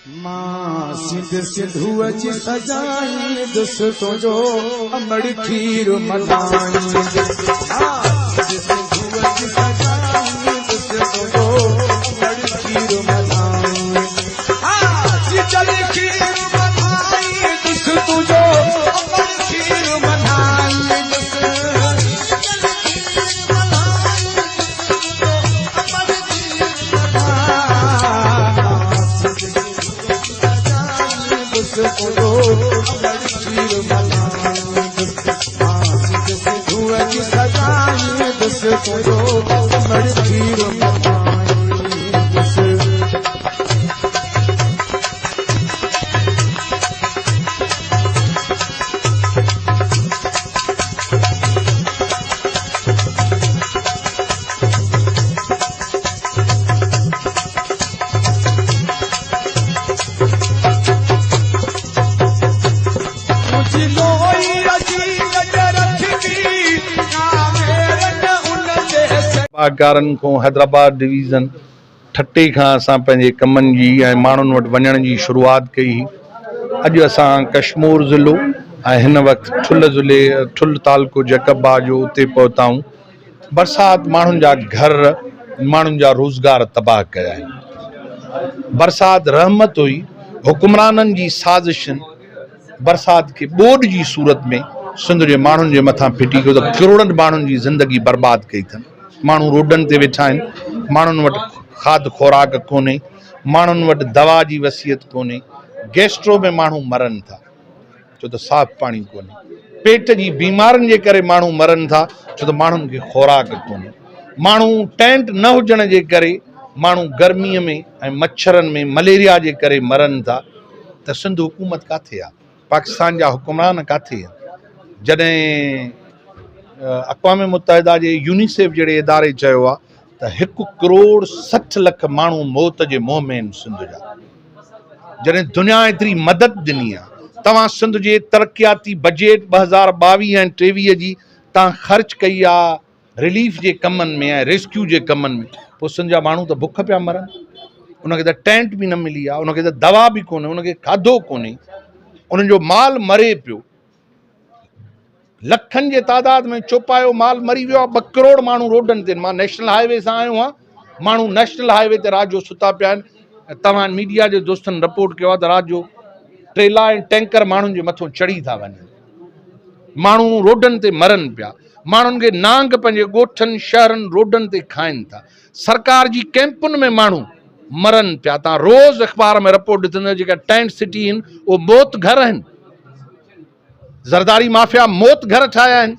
مان سنڌ سنڌوء جي سجائيندس تنهنجو امڙ کير ملائيندس مان سنڌ سنڌوء جي سجائيندس تنهنجو امڙ کير ملائيندس ها جيجل کير ملائيندس تنهنجو امڙ کير ملائيندس جيجل کير ملائيندس تنهنجو امڙ کير آبادگارن کان حيدرآباد ڊويزن ٺٽي کان اسان پنهنجي ڪمن جي ۽ ماڻهن وٽ وڃڻ جي شروعات ڪئي هئي اڄ اسان ڪشمور ضلعو ۽ هن وقت ٺل ضلعي ٺل تعلقو جيڪب آباد جو اتي پهتا آهيون برسات ماڻهن جا گهر ماڻهن جا روزگار تباهه ڪيا آهن. برسات رحمت هئي، حڪمرانن جي سازشن برسات کي ٻوڏ جي صورت ۾ سنڌ جي ماڻهن جي مٿان ڦٽي ڪيو ته ڪروڙن ماڻهن جي زندگي برباد ڪئي اٿن. ماڻهو روڊن تي ويٺا آهن، ماڻهن وٽ کاڌ خوراڪ ڪونهي، ماڻهن وٽ دوا جي وصيت ڪونهي، گيسٽرو ۾ ماڻهو مرن ٿا. ڇو ته صاف پاڻي ڪونهي. پيٽ جي بيمارين جي ڪري ماڻهو مرن ٿا ڇو ته ماڻهن کي خوراڪ ڪونهي. ماڻهو ٽينٽ نه هجڻ جي ڪري ماڻهو گرمي ۾ ۽ مڇرن ۾ مليريا جي ڪري مرن ٿا ته سنڌ حڪومت ڪاٿي آ؟ پاڪستان جا حڪمران ڪاٿي آهن؟ جڏهن اقوام متحده جي يونيسيف جهڙي اداري چيو آ ته هڪ ڪروڙ 60 لک ماڻهو موت جي منهن ۾ آهن سنڌ جا. جڏهن دنيا ايتري مدد ڏني آ توهان سنڌ جي ترقياتي بجيٽ 2022 ۽ 23 جي توهان خرچ ڪئي آ رليف جي ڪمن ۾ ۽ ريسڪيو جي ڪمن ۾ پوء سنڌ جا ماڻهو ته بک پيا مرن ان کي ته ٽينٽ به نه ملي آ ان کي ته دوا به ڪونهي ان کي کاڌو ڪونهي انهن جو مال مري پيو لکن جي تعداد ۾ چوپايو مال مري ويو آهي، ٻه ڪروڙ ماڻهو روڊن تي آهن، مان نيشنل هاء وي سان آيو آهيان، ماڻهو نيشنل هاء وي تي رات جو ستا پيا آهن، توهان ميڊيا جي دوستن رپورٽ ڪيو آهي ته رات جو ٽريلا ۽ ٽينڪر ماڻهن جي مٿو چڙهي ٿا وڃن، ماڻهو روڊن تي مرن پيا، ماڻهن کي نانگ پنهنجي ڳوٺن، شهرن، روڊن تي کائن ٿا، سرڪار جي ڪئمپن ۾ ماڻهو مرن پيا، توهان روز اخبار ۾ رپورٽ ڏسندو جيڪا ٽينٽ سٽي آهن اهي موت گهر آهن. زرداري مافيا موت گهر ٺاهيا آهن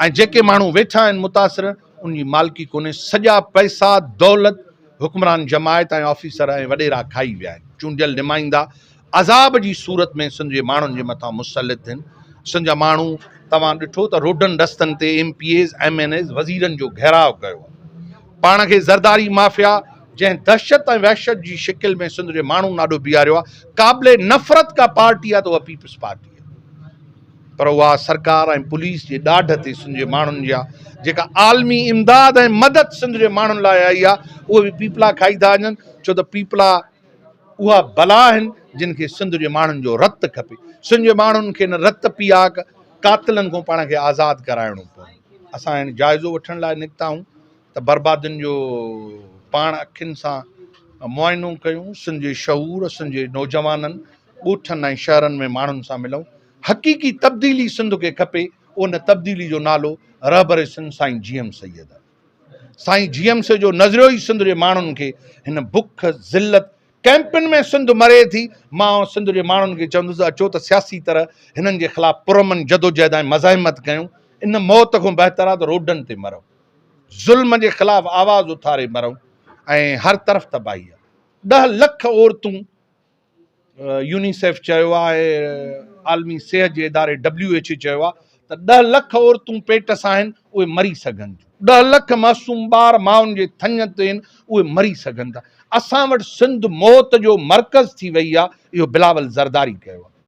۽ جيڪي ماڻهو ويٺا آهن متاثر ان جي مالڪي ڪونهي سڄا پئسا دولت حڪمران جماعت ۽ آفيسر ۽ وڏيرا کائي ويا آهن چونڊيل نمائندا عذاب جي صورت ۾ سنڌ جي ماڻهن جي مٿان مسلط آهن سنڌ جا ماڻهو توهان ڏٺو ته روڊن رستن تي M P As M N As وزيرن جو گهيراء ڪيو آهي پاڻ کي زرداري مافيا جنهن دهشت ۽ وحشت جي شڪل ۾ سنڌ جي ماڻهن آڏو بيهاريو آهي، قابل نفرت ڪا پارٽي آهي ته اها پيپلز پارٽي آهي. پر اها سرڪار ۽ پوليس جي ڏاڍ تي سنڌ جي ماڻهن جا جيڪا عالمي امداد ۽ مدد سنڌ جي ماڻهن لاء آئي آهي اهي به پيپلا کائي ٿا وڃن ڇو ته پيپلا اها بلا آهن جن کي سنڌ جي ماڻهن جو رت کپي. سنڌ جي ماڻهن کي ان رت پياڪ قاتلن کان پاڻ کي آزاد ڪرائڻو پوندو. اسان هاڻي جائزو وٺڻ لاء نڪتا آهيون ته بربادين جو پاڻ اکين سان معائنو ڪيون، سنڌ جي شعور، سنڌ جي نوجوانن، ڳوٺن ۽ شهرن ۾ ماڻهن سان ملون. حقيقي تبديلي سنڌ کي کپي، ان تبديلي جو نالو رهبر سنڌ سائين جي ايم سيد آهي. سائين جي ايم سيد جو نظريو ئي سنڌ جي ماڻهن کي هن بک، ذلت، ڪئمپن ۾ سنڌ مري ٿي، مان سنڌ جي ماڻهن کي چوندس اچو ته سياسي طرح هنن جي خلاف پرامن جدوجهد ۽ مزاحمت ڪيون، ان موت کان بهتر آهي ته روڊن تي مرون، ظلم جي خلاف آواز اٿاري مرون ۽ هر طرف تباهي آهي. ڏهه لک عورتون يونيسيف چيو آهي، عالمي صحت جي اداري ڊبليو ايڇ اي چيو آهي ته ڏهه لک عورتون پيٽ سان آهن اهي مري سگهن ٿيون، ڏهه لک معصوم ٻار مائن جي ٿڃ تي آهن اهي مري سگهن ٿا، اسان وٽ سنڌ موت جو مرڪز ٿي وئي آهي، اهو بلاول زرداري ڪيو آهي.